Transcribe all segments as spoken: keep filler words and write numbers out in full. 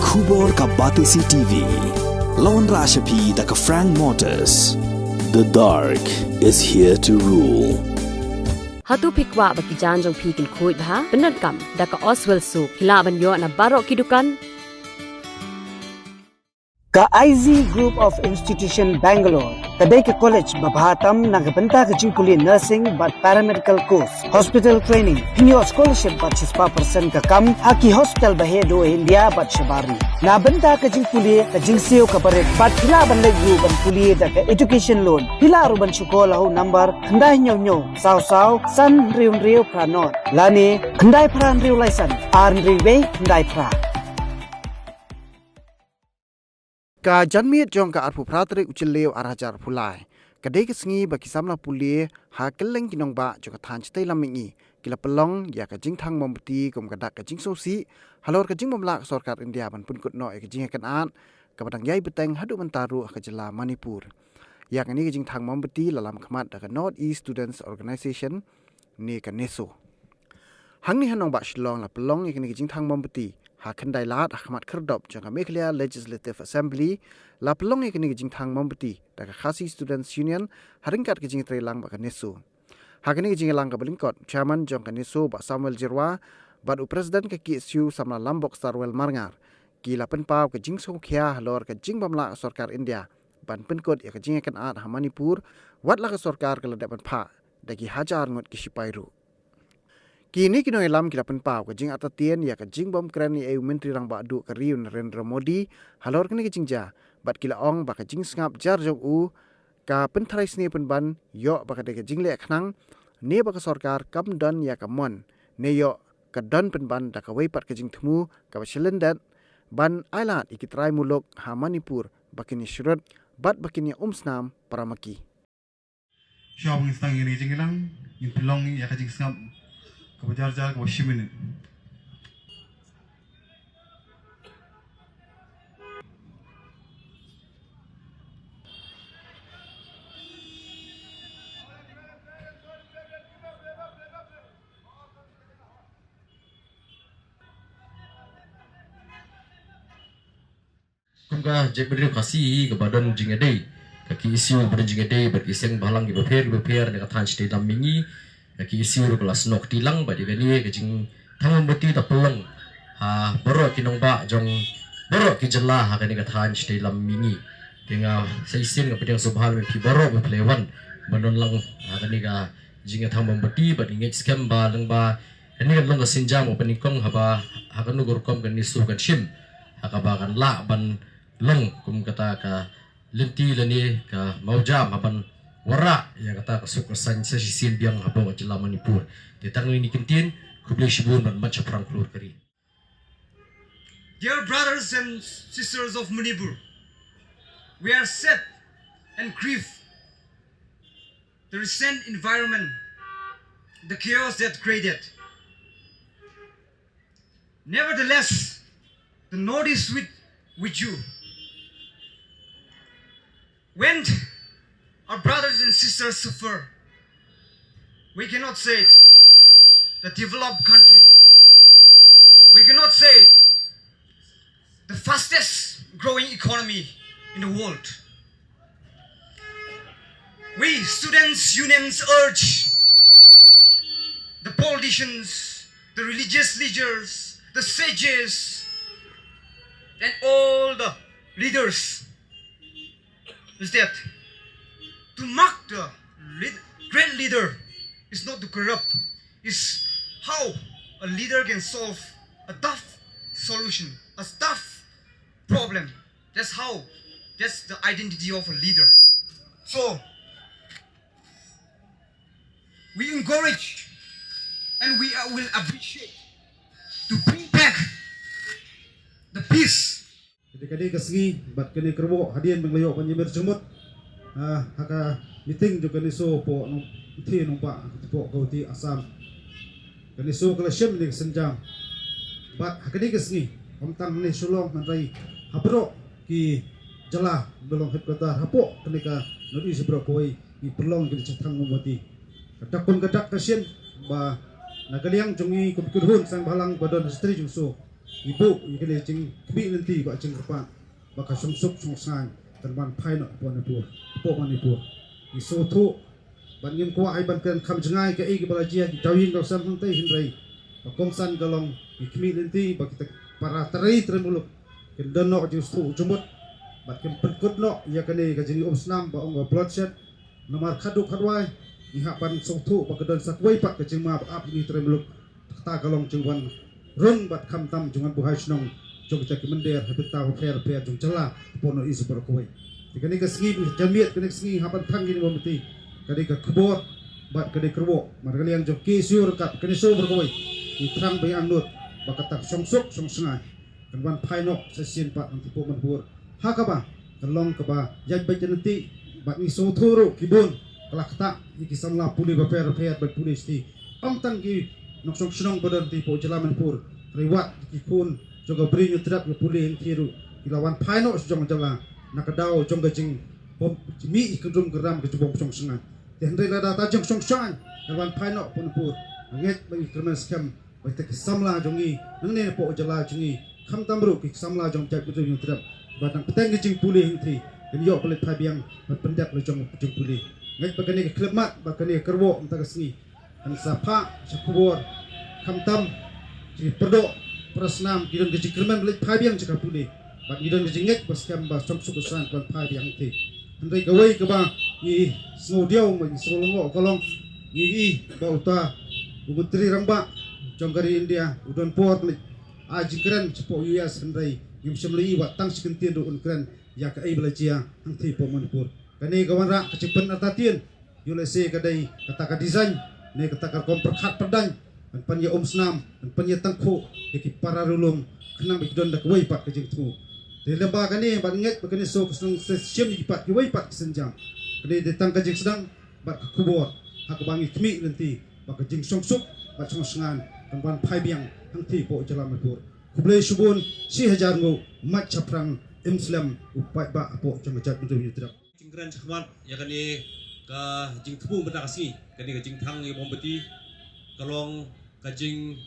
Khubor ka Batesi T V. La wanrah sha phi da ka Frank Motors. The dark is here to rule. Hato phi kwah ba ki jaiñ jong phi kin khuid bha? Pyndonkam da ka Oswell Soap. Phi lah ban ïoh na baroh ki dukan. Ka I Z Group of Institution Bangalore ka dei ka college ba bha tam na ka bynta ka jingpule nursing bad paramedical course, hospital training. Phin ïoh scholarship bad shispah percent ka kam ha ki hospital ba heh duh ha India bad shabar ri. Na bynta ka jingpule, ka jingsiew kaba rit bad phi lah ban leit ruh ban pule da ka education loan. Phi lah ruh ban shu call ha u number khyndai hynñiew hynñiew saw saw san hynriew hynriew phra nod lane khyndai phra hynriew lai san ar hynriew wei khyndai phra. Ka janmiet jong ka arphew phra tarik u Jylliew ar hajar arphew lai ka dei ka sngi ba ki samla pule ha kylleng ki nongbah jong ka thaiñ shatei lam mihngi ki la pynlong ïa ka jingthang mombati kum ka dak ka jingsngewsih halor ka jingbymlah ka sorkar India ban pynkut noh ïa ka jingïakynad kaba dang ïai bteng haduh mynta ruh ha ka jylla Manipur. Ïa kane ka jingthang mombati la lam khmat da ka North East Students Organisation ne ka NESO. Hangne ha nongbah Shillong la pynlong ïa kane ka jingthang mombati ha khyndai lad ha khmat khyrdop jong ka Meghalaya Legislative Assembly. La pynlong ïa kane ka jingthang mombati da ka Khasi Students Union ha ryngkat ka jingïatreilang bad ka NESO. Ha kane ka jingïalang kaba lyngkot, Chairman jong ka NESO Bah Samuel Jyrwa bad u President ka K S U Samla Lambok Sarwel Marngar ki la pynpaw ka jingsngewkhia halor ka jingbymlah ka sorkar India ban pynkut ïa ka jingïakynad ha Manipur, wat la ka sorkar ka la dep ban phah da ki hajar ngut ki shipai ruh. Kine ki nongïalam ki la pynpaw ka jingartatien ïa ka jingbymkren ïa u Myntri Rangbah Duh ka ri u Narendra Modi halor kane ka jingjia bad ki la ong ba ka jingsngap jar jong u ka pyntharai sniew pynban ïoh ba ka dei ka jingleh khnang ne ba ka sorkar kam don ïa ka mon ne ïoh ka don pynban da kawei pat ka jingthmu kaba shlyndet ban ailad ïa ki trai muluk ha Manipur ba kin ïashrut bad ba kin ïaumsnam para ma ki. Shuwa ba ngin sdang ïa kane ka jingïalang, ngin pynlong ïa ka jingsngap kaba jar jar kaba shi minit. Kum ka jaitbynriew Khasi hi kaba don jingïadei, ka K S U ba don jingïadei bad ki seng bhalang kiba pher kiba pher na ka thaiñ shatei lam mihngi. Ka K S U ruh ka la snoh kti lang bad ïa kane ka jingthang mombati da pynlong ha baroh ki nongbah jong baroh ki jylla ha kane ka thaiñ shatei lam mihngi. Te nga sa shisien nga pdiang sngewbha ïa phi baroh ba phi la wan ban don lang ha kane ka jingthang mombati bad nga ngeit skhem ba lyngba kane kan long ka sienjam kaba nyngkong haba ha kano ka rukom ka NESO kan shim ha kaba kan lah ban long kum kata ka lynti lane ka mawjam ha ban wanrah ïa kata ka suk ka saiñ sa shisien biang hapoh ka jylla Manipur. Te tang kine ki ktien, khublei shibun bad mat shaphrang khlur ka ri. Dear brothers and sisters of Manipur, we are sad and grieve the recent environment, the chaos that created. Nevertheless, the Northeast with, with you. When our brothers and sisters suffer, we cannot say it, the developed country. We cannot say it, the fastest growing economy in the world. We students' unions urge the politicians, the religious leaders, the sages, and all the leaders is that to mark the lead, great leader is not to corrupt, is how a leader can solve a tough solution, a tough problem. That's how, that's the identity of a leader. So, we encourage and we uh, will appreciate to bring back the peace. Kane ka sngi bad kane ka ruh hadien ba ngi la ïoh ban ïamir jingmut ha ka meeting jong ka NESO hapoh Nongthiah Nongbah hapoh Guwahati Assam. Ka NESO ka la shim kane ka sienjam bad ha kane ka sngi ym tang ha Shillong hynrei ha baroh ki jylla ba long headquarter hapoh kane ka North East baroh kawei ngi pynlong kane ka jingthang mombati. Ka dak kum ka dak ka shin ba na ka liang jong ngi kum ki kynhun seng bhalang ba don ha shatei jong NESO Ngi buh ïa kane ka jingkhmih lynti bad jingkyrpad ba ka shongsuk shongsngaiñ kan wan phai noh hapoh Manipur, hapoh Manipur. Ngi sngewthuh bad ngim kwah ai ban kren kham jngai kaei kaba la jia, ki daw ïing daw sem hangtei, hynrei ba kongsan ka long ngi khmih lynti ba kita ki para trai trai muluk kin don noh jingsngewthuh jingmut bad kin pynkut noh ïa kane ka jingïaumsnam ba ong ka bloodshed. Namar khadduh khadwai ngi hap ban sngewthuh ba ka don sa kawei pat ka jingma ba ap ïa ngi trai muluk. Kata ka long jingwan rung bad khamtam jingwan buhai shnong jong kita ki mynder ha bynta bapher bapher jong jylla hapoh North East baroh kawei. Te kane ka sngi, janmiet kane ka sngi, hap ban thang kine ki bymti, kane ka khubor bad kane ka kyrwoh man ka liang jong K S U ryngkat K N S O baroh kawei. Ngi thrang ba ïa angnud ba kata ka shongsuk shongsngain kan wan phai noh sa shisien pat hangtei hapoh Manipur, ha kaba kan long kaba ïaid beit ïaid lynti. Bad ngi sngewthuh ruh ki bun ka la ktah ïa ki samla pule bapher bapher ban pule shatei. Ym tang ki nongshong shnong ba don hangtei hapoh jylla Manipur, hynrei wat ki khun jong ka Bri Hynñiewtrep ba pule hangtei ruh ki la wan phai noh sha jong ka jylla na ka daw jong ka jing bym mih ki kyndrum kyndram ka jingbym shong shngaiñ. Te hynrei lada ta jingshong shngaiñ ka wan phai noh hapoh Manipur, nga ngeit ba ngi kyrmen skhem ba kita ki samla jong ngi nangne hapoh jylla jong ngi, khamtam ruh ki samla jong jaitbynriew Hynñiewtrep, ba dang bteng ka jingpule hangtei, kin ïoh ban leit phai biang ban pyndep la jong jingpule. Ngeit ba kane ka khyllipmat bad kane ka kyrwoh mynta ka sngi kan sa phah sha khubor, khamtam sha ki pyrdoh para snam ki don ka jingkyrmen ban leit phai biang sha ka pule. Bad ngi don ka jingngeit ba skhem ba shongsuk shongsngain kan phai biang hangtei. Hynrei kawei kaba ngi sngewdiaw, ngi sngewlyngngoh ka long, ngi i ba uta u Myntri Rangbah jong ka ri India u don por leit ai jingkren shapoh U S, hynrei ngim shym la i wat tang shi kyntien ruh un kren ïa kaei ba la jia hangtei hapoh Manipur. Kane ka wanrah ka jingpynartatien, ïoh lehse ka dei kata ka design ne kata ka rukom pyrkhat pyrdaiñ ban pynïaumsnam, ban pynïatangkhuh ïa ki para riewlum khnang ba ki don da kawei pat ka jingthmu. Te lyngba kane bad ngeit ba kane shu ka seng sa shim ïa ki pat kiwei pat ki sienjam. Kane dei tang ka jingsdang bad ka khubor ha kaba ngi khmih lynti ba ka jingshongsuk bad shongsngain kan wan phai biang hangtei hapoh jylla Manipur. Khublei shibun, shi hajar nguh, mait shaphrang, im slem u paidbah hapoh jong ka jaitbynriew Hynñiewtrep. Jingkren shakhmat ïa kane ka jingthmu mynta ka sngi, kane ka jingthang ïa ka mombati ka long ka jing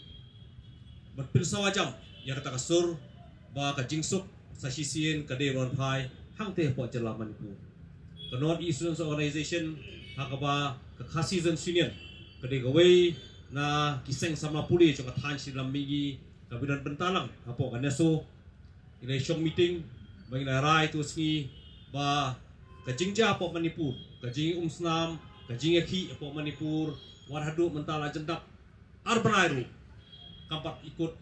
ban pynsawa jam ïa kata ka sur ba ka jingsuk sa shisien ka dei ban wan phai hangtei hapoh jylla Manipur. Ka North East Students Organization ha kaba ka Khasi Students Union ka dei kawei na ki seng samla pule jong ka thaiñ Sri Lam Mihngi, ka bym don bynta lang hapoh ka NESO. Ngi la shong meeting ba ngi la rai tu sngi ba ka jingjia hapoh Manipur, ka jingïaumsnam, ka jingïakhih hapoh Manipur, wat haduh mynta la jan dap ar bnai ruh kam pat ikut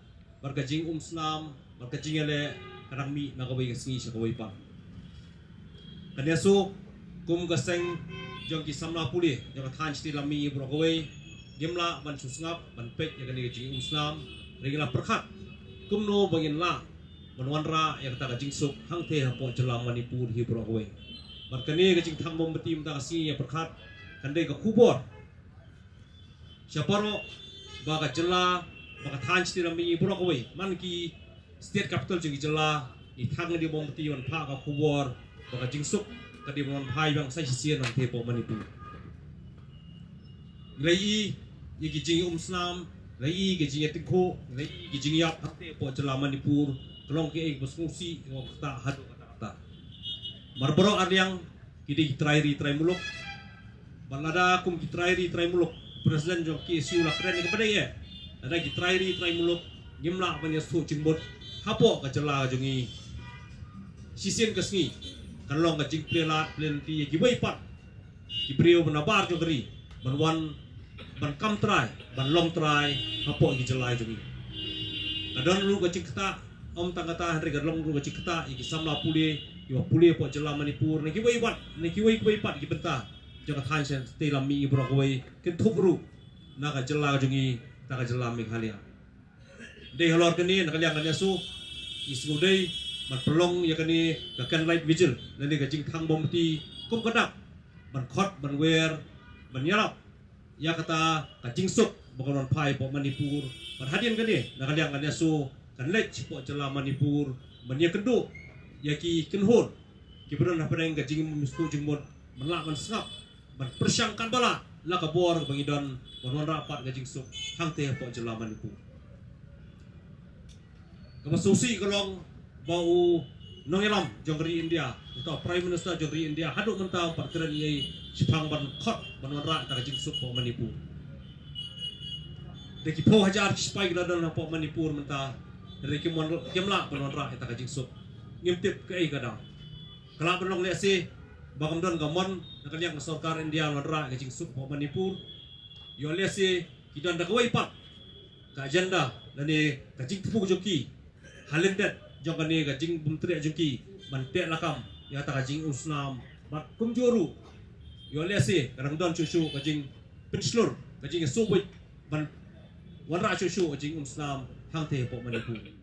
bad ka jingïaumsnam bad ka jingïaleh ka dang mih na kawei ka sngi sha kawei pat. Ka NESO kum ka seng jong ki samla pule jong ka thaiñ Sri Lam Mihngi baroh kawei ngim lah ban shu sngap ban peit ïa kane ka jingïaumsnam, hynrei ngi la pyrkhat kumno ba ngin lah ban wanrah ïa kata ka jingsuk hangtei hapoh jylla Manipur hi baroh kawei. Bad kane ka jingthang mombati mynta ka sngi ngi pyrkhat kan dei ka khubor sha baroh ba ka jylla, ba ka thaiñ Sri Lam Mihngi baroh kawei, man ki state capital jong ki jylla, ngi thang ïa kane ka mombati ban phah ka khubor ba ka jingsuk ka dei ban wan phai biang sa shisien hangtei hapoh Manipur. Ngi la i ïa ki jingïaumsnam, ngi la i ïa ki jingïatyngkhuh, ngi la i ïa ki jingïap hangtei hapoh jylla Manipur, ka long kaei kaba sngewsih, kaba ktah haduh katta katta. Mar baroh arliang ki dei ki trai ri trai muluk. Bad lada kum ki trai ri trai muluk, president jong K S U la kren ïa kaba dei eh, lada ki trai ri trai muluk ngim lah ban ïasuk jingmut hapoh ka jylla jong ngi, shisien ka sngi kan long ka jingplie lad plie lynti ïa kiwei pat ki briew ba nabar jong ka ri ban wan ban kam trai, ban long trai hapoh ki jylla jong ngi. Ka don ruh ka jingktah, ym tang kata hynrei ka long ruh ka jingktah ïa ki samla pule kiba pule hapoh jylla Manipur, na kiwei pat, na kiwei kiwei pat ki bynta jong ka thaiñ Sri Lam Mihngi baroh kawei, kynthup ruh na ka jylla jong ngi, na ka jylla Meghalaya. Dei halor kane na ka liang ka NESO ngi sngewdei ban pynlong ïa kane ka candlelight vigil lane ka jingthang mombati kum ka dak ban khot, ban wer, ban ïarap ïa kata ka jingsuk ba kan wan phai hapoh Manipur. Bad hadien kane na ka liang ka NESO kan leit shapoh jylla Manipur ban ïakynduh ïa ki kynhun kiba don hapdeng ka jingmut jingmut ban lah ban sngap ban pyrshang katba lah la ka bor ba ngi don ban wanrah pat ka jingsuk hangtei hapoh jylla Manipur. Kaba sngewsih ka long ba u nongïalam jong ka ri India, uta u Prime Minister jong ka ri India, haduh mynta um pat kren ei ei shaphang ban khot ban wanrah ïa kata ka jingsuk hapoh Manipur. Da ki phew hajar ki sipai ki la don hapoh Manipur mynta, hynrei kim wan, kim lah ban wanrah ïa kata ka jingsuk. Ngim tip kaei ka daw. Ka lah ban long lehse ba kam don ka mon na ka liang ka sorkar India wanrah ïa ka jingsuk hapoh Manipur. Ïoh lehse ki don da kawei pat ka agenda lane ka jingthmu jong ki ha lyndet jong kane ka jingbymtrieh jong ki ban teh lakam ïa kata ka jingumsnam. Bad kumjuh ruh, ïoh lehse ka dang don shuh shuh ka jingpynshlur, ka jingïasyllok ban wanrah shuh shuh ka jingumsnam hangtei hapoh Manipur.